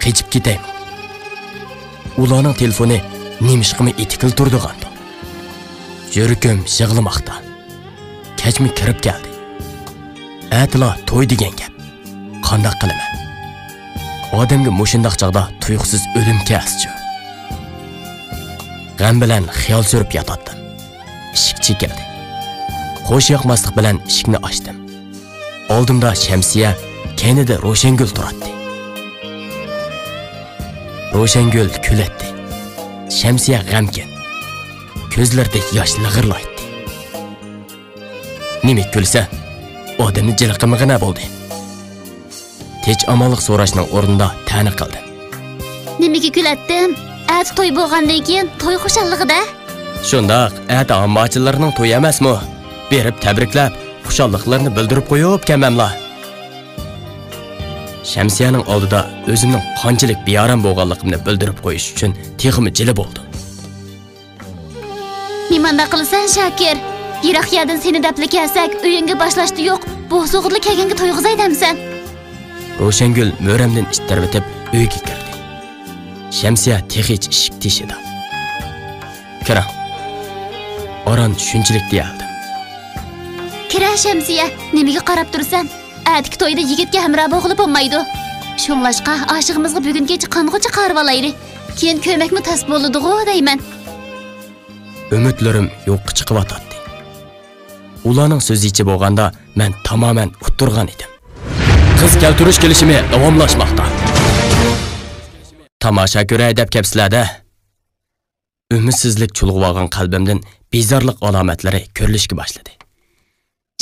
قېچىپ كېتەيمۇ؟ ئۇلارنىڭ تېلېفونى نېمىشقىمۇ ئېتىكىلا تۇرىدىغاندۇ؟ يۈرىكىم يىغلىماقتا. كەچمۇ كىرىپ كەلدى. ئەتىلا توي دېگەن گەپ. قانداق قىلىمەن؟ ئادەمگە مۇشۇنداق چاغدا تۇيۇقسىز ئۆلۈم كەلسىچۇ؟ غەم بىلەن خىيال سۈرۈپ ياتاتتىم. ئىشىك چېكىلدى. خوش ياقماسلىق بىلەن ئىشىكنى ئاچتىم. ئالدىمدا شەمسىيە، كەينىدە روشەنگۈل تۇراتتى. روشەنگۈل كۈلەتتى. شەمسىيە غەمكىن. كۆزلىرىدە ياش لىغىرلايتتى. نېمىگە كۈلىسەن؟ ئادەمنى جىلە قىلمىغىنە بولدى. تىنچ-ئامانلىق سوراشنىڭ ئورنىدا تەنە قىلدىم. نېمىگە كۈلەتتىم؟ ئەتە توي بولغاندىن كېيىن توي خۇشاللىقىدا. شۇنداق، ئەتە ئامماچىلارنىڭ تويى ئەمەسمۇ؟ بېرىپ تەبرىكلەپ، خۇشاللىقلىرىنى بىلدۈرۈپ قويۇپ كەلمەملا. شەمسىيەنىڭ ئالدىدا ئۆزۈمنىڭ قانچىلىك بىئارام بولغانلىقىمنى بىلدۈرۈپ قويۇش ئۈچۈن تېخىمۇ جىلە بولدۇم. نېمانداق قىلىسەن، شاكىر؟ يىراق يەردىن سېنى دەپلا كەلسەك، ئۆيۈڭگە باشلاشتا يوق، بوسۇغىدىلا كەلگەنگە تويغۇزاي دەمسەن؟ روشەنگۈل مۈرەمدىن ئىتتىرىۋېتىپ ئۆيگە كىردى. شەمسىيە تېخىچە ئىشىك تېشىدا. كىرىڭ. ئاران شۇنچىلىك دېيەلىدىم. كىرە، شەمسىيە، نېمىگە قاراپ تۇرىسەن؟ ئەتىكى تويدا يىگىتكە ھەمراھ بولغىلى بولمايدۇ. شۇڭلاشقا، ئاشىقىمىزغا بۈگۈن كەچ قانغۇچە قارىۋالايلى. كېيىن كۆرمەكمۇ تەس بولىدىغۇ دەيمەن. ئۈمىدلىرىم يوققا چىقىۋاتاتتى. ئۇلارنىڭ سۆزىچە بولغاندا، مەن تامامەن ئۇتتۇرغان ئىدىم. قىز كەلتۈرۈش كېلىشىمى داۋاملاشماقتا. تاماشا كۆرەي دەپ كەپسىلەر-دە. ئۈمىدسىزلىك چۇلغىۋالغان قەلبىمدىن بىزارلىق ئالامەتلىرى كۆرۈلۈشكە باشلىدى.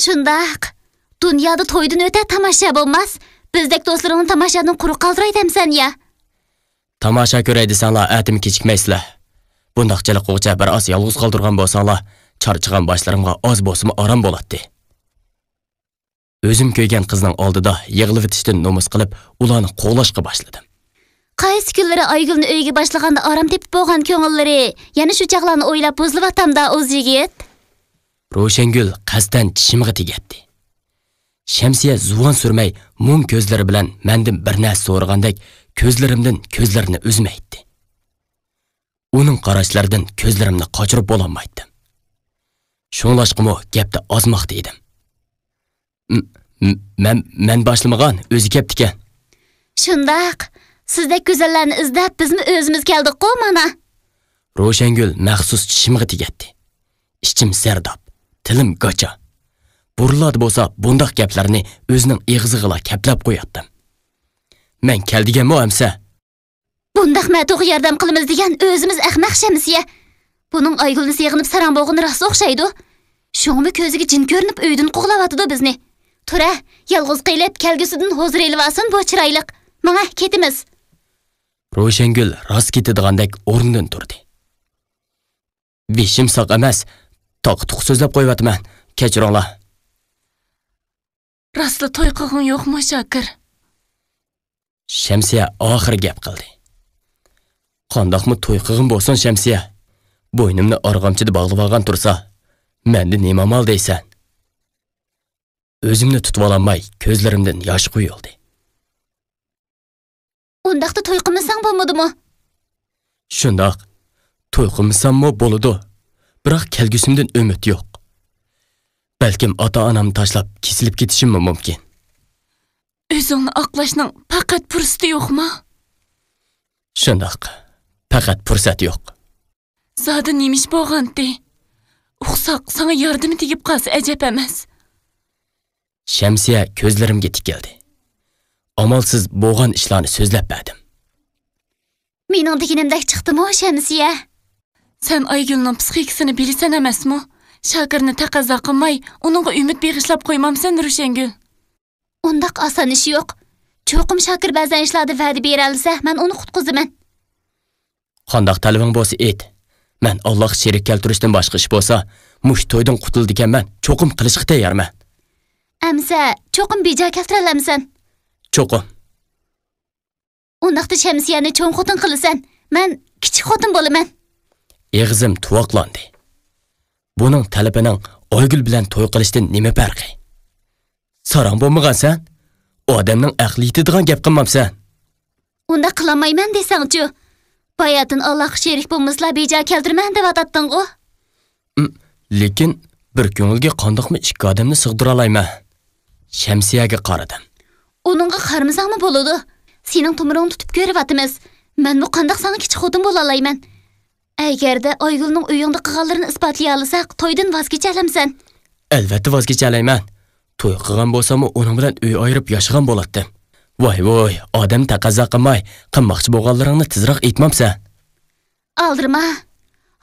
شۇنداق. دۇنيادا تويدىن ئۆتە تاماشا بولماس. بىزدەك دوستلىرىڭنى تاماشادىن قۇرۇق قالدۇراي دەمسەن يا؟ تاماشا كۆرەي دېسەڭلار، ئەتىمۇ كېچىكمەيسىلەر. بۇنداق جىلە قىلغۇچە بىر ئاز يالغۇز قالدۇرغان بولساڭلار، چارچىغان باشلىرىمغا ئاز بولسىمۇ ئارام بولاتتى. ئۆزۈم كۆيگەن قىزنىڭ ئالدىدا يىغلىۋېتىشتىن نومۇس قىلىپ، ئۇلارنى قوغلاشقا باشلىدىم. قايسى كۈنلىرى ئايگۈلنى ئۆيگە باشلىغاندا ئارام تېپىپ بولغان كۆڭۈللىرى يەنە شۇ چاغلارنى ئويلاپ بۇزۇلۇۋاتامدا، ئۇز يىگىت؟ روشەنگۈل قەستەن چىشىمغا تېگەتتى. شەمسىيە زۇۋان سۈرمەي، مۇڭ كۆزلىرى بىلەن مەندىن بىر نەرسە سورىغاندەك كۆزلىرىمدىن كۆزلىرىنى ئۈزمەيتتى. ئۇنىڭ قاراشلىرىدىن كۆزلىرىمنى قاچۇرۇپ بولالمايتتىم. شۇڭلاشقىمۇ گەپتە ئازماقتا ئىدىم. م-، م-، مەن، مەن باشلىمىغان، ئۆزى كەپتىكەن. شۇنداق. سىزدەك گۈزەللەرنى ئىزدەپ بىزمۇ ئۆزىمىز كەلدۇققۇ مانا. روشەنگۈل مەخسۇس چىشىمغا تېگەتتى. ئىچىم زەرداب، تىلىم گاچا. بۇرۇنلاردا بولسا بۇنداق گەپلەرنى ئۆزىنىڭ ئېغىزىغىلا كەپلەپ قوياتتىم. مەن كەل دېگەنمۇ ئەمسە؟ بۇنداق مەتۇغا ياردەم قىلىمىز دېگەن ئۆزىمىز ئەخمەق شەمسىيە. بۇنىڭ ئايگۈلنى سېغىنىپ ساراڭ بولغىنى راست ئوخشايدۇ. شۇڭىمۇ كۆزىگە جىن كۆرۈنۈپ ئۆيدىن قوغلاۋاتىدۇ بىزنى. تۇرە، يالغۇز قېلىپ كەلگۈسىدىن ھۇزۇر ئېلىۋالسۇن بۇ چىرايلىق. ماڭە، كېتىمىز. روشەنگۈل راست كېتىدىغاندەك ئورنىدىن تۇردى. بېشىم ساق ئەمەس، تاقا-تۇقا سۆزلەپ قويۇۋاتىمەن. كەچۈرۈڭلار. راستلا توي قىلغۇڭ يوقمۇ، شاكىر؟ شەمسىيە ئاخىرى گەپ قىلدى. قانداقمۇ توي قىلغىن بولسۇن، شەمسىيە؟ بوينۇمنى ئارغامچىدا باغلىۋالغان تۇرسا، مەندە نېمە ئامال دەيسەن؟ ئۆزۈمنى تۇتۇۋالالماي كۆزلىرىمدىن ياش قۇيۇلدى. ئۇنداقتا توي قىلمىساڭ بولمىدىمۇ؟ شۇنداق. توي قىلمىساممۇ بولىدۇ. بىراق كەلگۈسىمدىن ئۈمىد يوق. بەلكىم ئاتا-ئانامنى تاشلاپ كېسىلىپ كېتىشىممۇ مۇمكىن. ئۆزۈڭنى ئاقلاشنىڭ پەقەت پۇرسىتى يوقمۇ؟ شۇنداق. پەقەت پۇرسەت يوق. زادى نېمە ئىش بولغانتى؟ ئۇقساق، ساڭا ياردىمى تېگىپ قالسا ئەجەب ئەمەس. شەمسىيە كۆزلىرىمگە تىكىلدى. ئامالسىز بولغان ئىشلارنى سۆزلەپ بەردىم. مېنىڭ دېگىنىمدەك چىقتىمۇ، شەمسىيە؟ سەن ئايگۈلنىڭ پسىخىكىسىنى بىلىسەن ئەمەسمۇ؟ شاكىرنى تەقەززا قىلماي، ئۇنىڭغا ئۈمىد بېغىشلاپ قويمامسەن، روشەنگۈل؟ ئۇنداق ئاسان ئىش يوق. چوقۇم شاكىر بەزەن ئىشلاردا ۋەدە بېرەلىسە، مەن ئۇنى قۇتقۇزىمەن. قانداق تەلىپىڭ بولسا ئېيت. مەن ئاللاغا شېرىك كەلتۈرۈشتىن باشقا ئىش بولسا، مۇشۇ تويدىن قۇتۇلىدىكەنمەن، چوقۇم قىلىشقا تەييارمەن. ئەمسە، چوقۇم بىجا كەلتۈرەلەمسەن؟ چوقۇم. ئۇنداقتا شەمسىيەنى چوڭ خوتۇن قىلىسەن، مەن كىچىك خوتۇن بولىمەن. ئېغىزىم تۇۋاقلاندى. بۇنىڭ تەلىپىنىڭ ئايگۈل بىلەن توي قىلىشتىن نېمە پەرقى؟ ساراڭ بولمىغانسەن؟ ئادەمنىڭ ئەقلى يېتىدىغان گەپ قىلمامسەن؟ ئۇنداق قىلالمايمەن دېسەڭچۇ؟ باياتىن ئاللاغا شېرىك بولمىسىلا بىجا كەلتۈرمەن دەۋاتاتتىڭغۇ؟ ئىم، لېكىن بىر كۆڭۈلگە قانداقمۇ ئىككى ئادەمنى سىغدۇرالايمەن؟ شەمسىيەگە قارىدىم. ئۇنىڭغا قارىمىساڭمۇ بولىدۇ. سېنىڭ تومۇرۇڭنى تۇتۇپ كۆرۈۋاتىمىز. مەنمۇ قانداق ساڭا كىچىك خوتۇن بولالايمەن؟ ئەگەردە ئايگۈلنىڭ ئۆيۈڭدە قىلغانلىرىنى ئىسپاتلىيالىساق، تويدىن ۋاز كېچەلەمسەن؟ ئەلۋەتتە ۋاز كېچەلەيمەن. توي قىلغان بولساممۇ ئۇنىڭ بىلەن ئۆي ئايرىپ ياشىغان بولاتتىم. ۋاي ۋۇي، ئادەم تەقەززا قىلماي، قىلماقچى بولغانلىرىڭنى تېزراق ئېيتمامسەن؟ ئالدىرىما.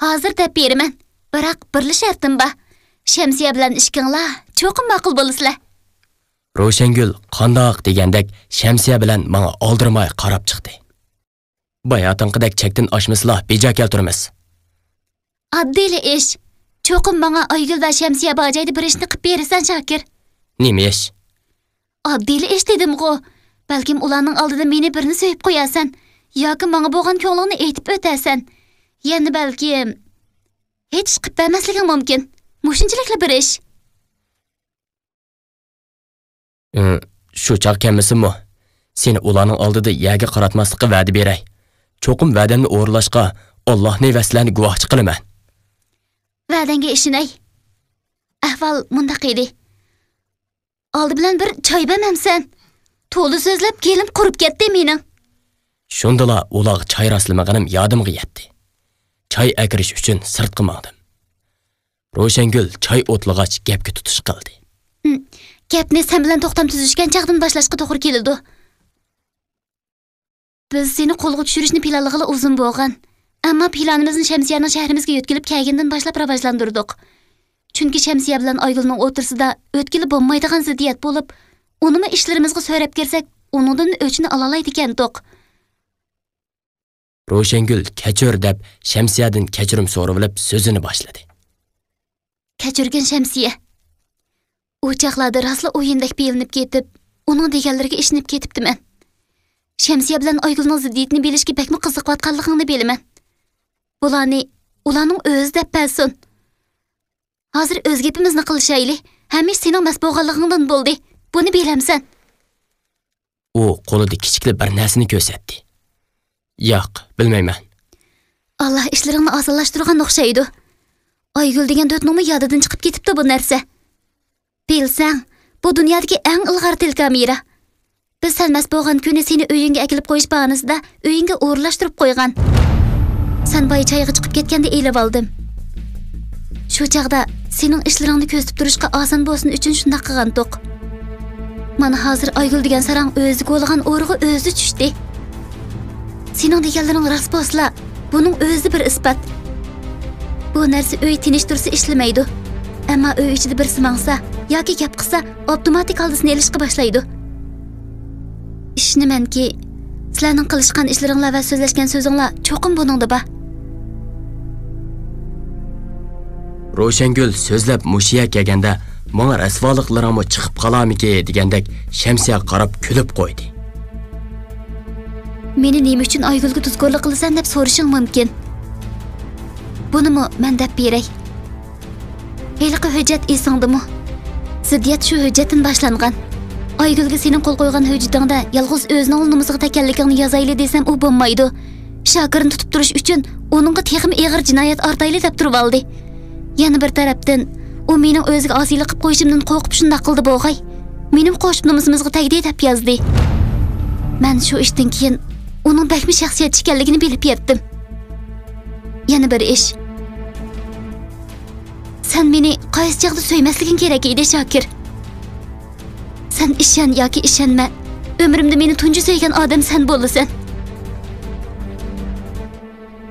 ھازىر دەپ بېرىمەن. بىراق بىرلا شەرتىم بار. شەمسىيە بىلەن ئىككىڭلار چوقۇم ماقۇل بولىسىلەر. روشەنگۈل قانداق دېگەندەك شەمسىيە بىلەن ماڭا ئالدىرىماي قاراپ چىقتى. باياتىنقىدەك چەكتىن ئاشمىسىلا بېجا كەلتۈرىمىز. ئاددىيلا ئىش. چوقۇم ماڭا ئايگۈل ۋە شەمسىيە بار جايدا بىر ئىشنى قىپ بېرىسەن، شاكىر. نېمە ئىش؟ ئاددىيلا ئىش دېدىمغۇ. بەلكىم ئۇلارنىڭ ئالدىدا مېنى بىرنى سۆيۈپ قويارسەن. ياكى ماڭا بولغان كۆڭلۈڭنى ئېيتىپ ئۆتەرسەن. يەنە بەلكىم ھېچ ئىش قىپ بەرمەسلىكىڭ مۇمكىن. مۇشۇنچىلىكلا بىر ئىش. ئى، شۇ چاغ كەلمىسۇنمۇ؟ سېنى ئۇلارنىڭ ئالدىدا يەرگە قاراتماسلىققا ۋەدە بېرەي. چوقۇم ۋەدەمنى ئورۇنلاشقا ئاللاھنى ۋە سىلەرنى گۇۋاھچى قىلىمەن. ۋەدەڭگە ئىشىنەي. ئەھۋال مۇنداق ئىدى. ئالدى بىلەن بىر چاي بەرمەمسەن؟ تولا سۆزلەپ گېلىم قۇرۇپ كەتتى مېنىڭ. شۇندىلا ئۇلارغا چاي راسلىمىغىنىم يادىمغا يەتتى. چاي ئەكىرىش ئۈچۈن سىرتقا ماڭدىم. روشەنگۈل چاي ئوتلىغاچ گەپكە تۇتۇش قىلدى. ھىم، گەپنى سەن بىلەن توختام تۈزۈشكەن چاغدىن باشلاشقا توغرا كېلىدۇ. بىز سېنى قولغا چۈشۈرۈشنى پىلانلىغىلى ئۇزۇن بولغان. ئەمما پىلانىمىزنى شەمسىيەنىڭ شەھىرىمىزگە يۆتكىلىپ كەلگىنىدىن باشلاپ راۋاجلاندۇردۇق. چۈنكى شەمسىيە بىلەن ئايگۈلنىڭ ئوتتۇرىسىدا ئۆتكىلى بولمايدىغان زىددىيەت بولۇپ، ئۇنىمۇ ئىشلىرىمىزغا سۆرەپ كىرسەك، ئۇنىڭدىن ئۆچنى ئالالايدىكەنتۇق. روشەنگۈل كەچۈر دەپ شەمسىيەدىن كەچۈرۈم سورىۋېلىپ سۆزىنى باشلىدى. كەچۈرگىن شەمسىيە. ئۇ چاغلاردا راسلا ئويۇندەك بىلىنىپ كېتىپ، ئۇنىڭ دېگەنلىرىگە ئىشىنىپ كېتىپتىمەن. شەمسىيە بىلەن ئايگۈلنىڭ زىددىيىتىنى بىلىشكە بەكمۇ قىزىقىۋاتقانلىقىڭنى بىلىمەن. بۇلارنى ئۇلارنىڭ ئۆزى دەپ بەرسۇن. ھازىر ئۆز گېپىمىزنى قىلىشايلى. ھەممە ئىش سېنىڭ مەست بولغانلىقىڭدىن بولدى. بۇنى بىلەمسەن؟ ئۇ قولىدا كىچىكلا بىر نەرسىنى كۆرسەتتى. ياق، بىلمەيمەن. ئاللا ئىشلىرىڭنى ئاسانلاشتۇرغان ئوخشايدۇ. ئايگۈل دېگەن دۆتنىڭمۇ يادىدىن چىقىپ كېتىپتۇ بۇ نەرسە. بىلسەڭ، بۇ دۇنيادىكى ئەڭ ئىلغار تېلېكامېرا. بىز سەن مەست بولغان كۈنى سېنى ئۆيۈڭگە ئەكېلىپ قويۇش باھانىسىدا ئۆيۈڭگە ئورۇنلاشتۇرۇپ قويغان. سەن بايا چايغا چىقىپ كەتكەندە ئېلىۋالدىم. شۇ چاغدا سېنىڭ ئىشلىرىڭنى كۆزىتىپ تۇرۇشقا ئاسان بولسۇن ئۈچۈن شۇنداق قىلغانتۇق. مانا ھازىر ئايگۈل دېگەن ساراڭ ئۆزى كولىغان ئورىغا ئۆزى چۈشتى. سېنىڭ دېگەنلىرىڭ راست بولسىلا، بۇنىڭ ئۆزى بىر ئىسپات. بۇ نەرسە ئۆي تىنچ تۇرسا ئىشلىمەيدۇ. ئەمما ئۆي ئىچىدە بىرسى ماڭسا ياكى گەپ قىلسا، ئاپتوماتىك ھالدا سېنى ئېلىشقا باشلايدۇ. ئىشىنىمەنكى، سىلەرنىڭ قىلىشقان ئىشلىرىڭلار ۋە سۆزلەشكەن سۆزۈڭلار چوقۇم بۇنىڭدا بار. روشەنگۈل سۆزلەپ مۇشۇ يەرگە كەلگەندە، ماڭا رەسۋالىقلىرىڭمۇ چىقىپ قالارمىكى دېگەندەك شەمسىيەگە قاراپ كۈلۈپ قويدى. مېنى نېمە ئۈچۈن ئايگۈلگە تۇزكورلۇق قىلىسەن دەپ سورىشىڭ مۇمكىن. بۇنىمۇ مەن دەپ بېرەي. ھېلىقى ھۆججەت ئېسىڭدىمۇ؟ زىددىيەت شۇ ھۆججەتتىن باشلانغان. ئايگۈلگە سېنىڭ قول قويغان ھۆججىتىڭدە يالغۇز ئۆزىنىڭلا نومۇسىغا تەگكەنلىكىڭنى يازايلى دېسەم، ئۇ بولمايدۇ. شاكىرنى تۇتۇپ تۇرۇش ئۈچۈن ئۇنىڭغا تېخىمۇ ئېغىر جىنايەت ئارتايلى دەپ تۇرۇۋالدى. يەنە بىر تەرەپتىن، ئۇ مېنىڭ ئۆزىگە ئاسىيلىق قىلىپ قويۇشۇمدىن قورقۇپ شۇنداق قىلدى بولغاي. مېنىمۇ قوشۇپ نومۇسىمىزغا تەگدى دەپ يازدى. مەن شۇ ئىشتىن كېيىن ئۇنىڭ بەكمۇ شەخسىيەتچى ئىكەنلىكىنى بىلىپ يەتتىم. يەنە بىر ئىش. سەن مېنى قايسى چاغدا سۆيمەسلىكىڭ كېرەك ئىدى، شاكىر. سەن ئىشەن ياكى ئىشەنمە، ئۆمرۈمدە مېنى تۇنجى سۆيگەن ئادەم سەن بولىسەن.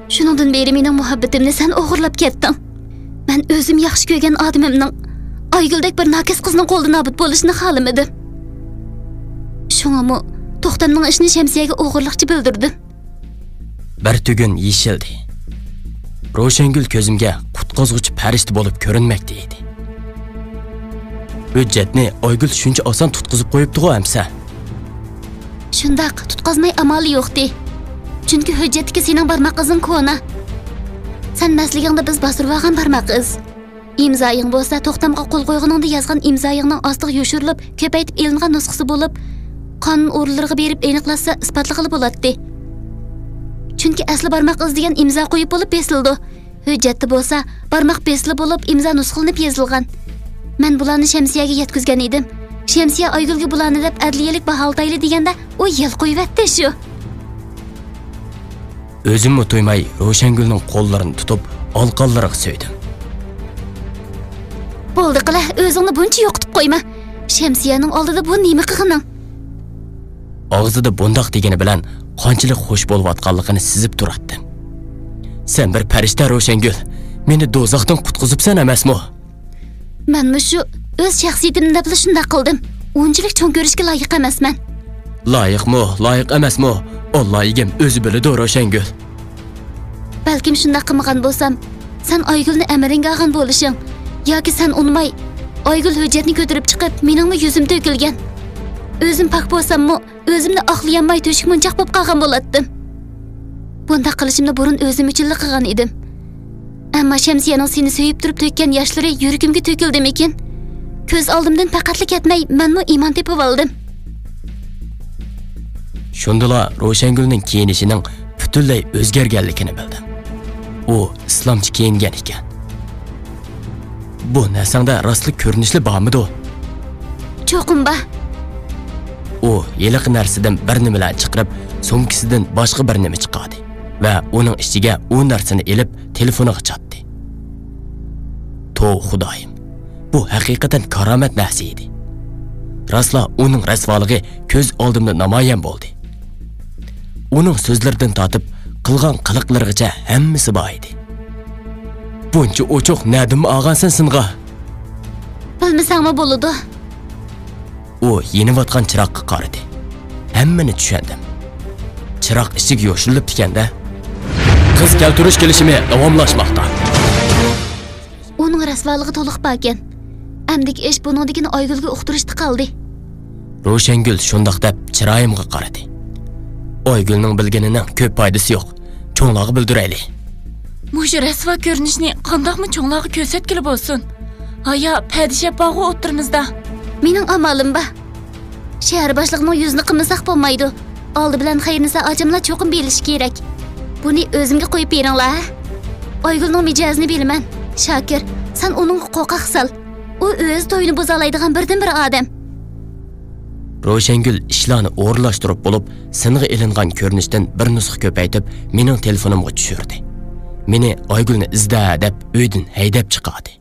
شۇنىڭدىن بېرى مېنىڭ مۇھەببىتىمنى سەن ئوغرىلاپ كەتتىڭ. مەن ئۆزۈم ياخشى كۆرگەن ئادىمىمنىڭ ئايگۈلدەك بىر ناكەس قىزنىڭ قولىدا نابۇت بولۇشىنى خالىمىدىم. شۇڭىمۇ توختامنىڭ ئىشىنى شەمسىيەگە ئوغرىلىقچە بىلدۈردۈم. بىر تۈگۈن يېشىلدى. روشەنگۈل كۆزۈمگە قۇتقۇزغۇچى پەرىشتە بولۇپ كۆرۈنمەكتە ئىدى. ھۆججەتنى ئايگۈل شۇنچە ئاسان تۇتقۇزۇپ قويۇپتىغۇ ئەمسە؟ شۇنداق، تۇتقازماي ئامالى يوقتى. چۈنكى ھۆججەتتىكى سېنىڭ بارماق ئىزىڭ كونا. سەن مەستلىكىڭدە بىز باستۇرۇۋالغان بارماق ئىز. ئىمزايىڭ بولسا توختامغا قول قويغىنىڭدا يازغان ئىمزايىڭنىڭ ئاستىغا يوشۇرۇلۇپ، كۆپەيتىپ ئېلىنغان نۇسخىسى بولۇپ، قانۇن ئورۇنلىرىغا بېرىپ ئېنىقلاتسا، ئىسپاتلىغىلى بولاتتى. چۈنكى ئەسلى بارماق ئىز دېگەن ئىمزا قويۇپ بولۇپ بېسىلىدۇ. ھۆججەتتە بولسا، بارماق بېسىلىپ بولۇپ، ئىمزا نۇسخىلىنىپ يېزىلغان. مەن بۇلارنى شەمسىيەگە يەتكۈزگەن ئىدىم. شەمسىيە ئايگۈلگە بۇلارنى دەپ ئەدلىيەلىك باھالىتايلى دېگەندە، ئۇ يەل قويۇۋەتتى شۇ. ئۆزۈممۇ تۇيماي روشەنگۈلنىڭ قوللىرىنى تۇتۇپ، ئالىقانلىرىغا سۆيدۈم. بولدى قىلە، ئۆزۈڭنى بۇنچە يوقىتىپ قويما. شەمسىيەنىڭ ئالدىدا بۇ نېمە قىلغىنىڭ؟ ئاغزىدا بۇنداق دېگىنى بىلەن قانچىلىك خۇش بولۇۋاتقانلىقىنى سېزىپ تۇراتتىم. سەن بىر پەرىشتە، روشەنگۈل. مېنى دوزاختىن قۇتقۇزۇپسەن ئەمەسمۇ؟ مەنمۇ شۇ ئۆز شەخسىيىتىمنى دەپلا شۇنداق قىلدىم. ئۇنچىلىك چوڭ كۆرۈشكە لايىق ئەمەسمەن. لايىقمۇ، لايىق ئەمەسمۇ، ئاللا ئىگەم ئۆزى بىلىدۇ، روشەنگۈل. بەلكىم شۇنداق قىلمىغان بولسام، سەن ئايگۈلنى ئەمرىڭگە ئالغان بولۇشۇڭ ياكى سەن ئۇنىماي، ئايگۈل ھۆججەتنى كۆتۈرۈپ چىقىپ، مېنىڭمۇ يۈزۈم تۆكۈلگەن. ئۆزۈم پاك بولساممۇ، ئۆزۈمنى ئاقلىيالماي تۆشۈك مونچاق بولۇپ قالغان بولاتتىم. بۇنداق قىلىشىمنى بۇرۇن ئۆزۈم ئۈچۈنلا قىلغان ئىدىم. ئەمما شەمسىيەنىڭ سېنى سۆيۈپ تۇرۇپ تۆككەن ياشلىرى يۈرىكىمگە تۆكۈلدىمىكىن؟ كۆز ئالدىمدىن پەقەتلا كەتمەي، مەنمۇ ئىمان تېپىۋالدىم. شۇندىلا روشەنگۈلنىڭ كىيىنىشىنىڭ پۈتۈنلەي ئۆزگەرگەنلىكىنى بىلدىم. ئۇ ئىسلامچە كىيىنگەن ئىكەن. بۇ نەرسەڭدە راستلا كۆرۈنۈشلا بارمىدۇ؟ چوقۇم بار. ئۇ ھېلىقى نەرسىدىن بىر نېمىلەرنى چىقىرىپ، سومكىسىدىن باشقا بىر نېمە چىقاردى ۋە ئۇنىڭ ئىچىگە ئۇ نەرسىنى ئېلىپ، تېلېفونىغا چاتتى. توۋا خۇدايىم، بۇ ھەقىقەتەن كارامەت نەرسە ئىدى. راستلا ئۇنىڭ رەسۋالىقى كۆز ئالدىمدا نامايان بولدى. ئۇنىڭ سۆزلىرىدىن تارتىپ قىلغان قىلىقلىرىغىچە ھەممىسى بار ئىدى. بۇنچە ئوچۇق نەدىنمۇ ئالغانسەن سىنغا؟ بىلمىسەڭمۇ بولىدۇ. ئۇ يېنىۋاتقان چىراغقا قارىدى. ھەممىنى چۈشەندىم. چىراغ ئىچىگە يوشۇرۇلۇپتىكەن-دە. قىز كەلتۈرۈش كېلىشىمى داۋاملاشماقتا. ئۇنىڭ رەسۋالىقى تولۇق باركەن. ئەمدىكى ئىش بۇنىڭدىكىنى ئايگۈلگە ئۇقتۇرۇشتا قالدى. روشەنگۈل شۇنداق دەپ چىرايىمغا قارىدى. ئايگۈلنىڭ بىلگىنىنىڭ كۆپ پايدىسى يوق. چوڭلارغا بىلدۈرەيلى. مۇشۇ رەسۋا كۆرۈنۈشنى قانداقمۇ چوڭلارغا كۆرسەتكىلى بولسۇن؟ ھايا، پەدىشەپ بارغۇ ئوتتۇرىمىزدا. مېنىڭ ئامالىم بار. شەھەر باشلىقىنىڭ يۈزىنى قىلمىساق بولمايدۇ. ئالدى بىلەن خەيرىنىسا ئاچاملا چوقۇم بىلىشى كېرەك. بۇنى ئۆزۈمگە قويۇپ بېرىڭلار، ھە؟ ئايگۈلنىڭ مىجەزىنى بىلىمەن. شاكىر، سەن ئۇنىڭغا قورقاق سال. ئۇ ئۆزى توينى بۇزالايدىغان بىردىنبىر ئادەم. روشەنگۈل ئىشلارنى ئورۇنلاشتۇرۇپ بولۇپ، سىنغا ئېلىنغان كۆرۈنۈشتىن بىر نۇسخا كۆپەيتىپ، مېنىڭ تېلېفونۇمغا چۈشۈردى. مېنى ئايگۈلنى ئىزدە دەپ ئۆيدىن ھەيدەپ چىقاردى.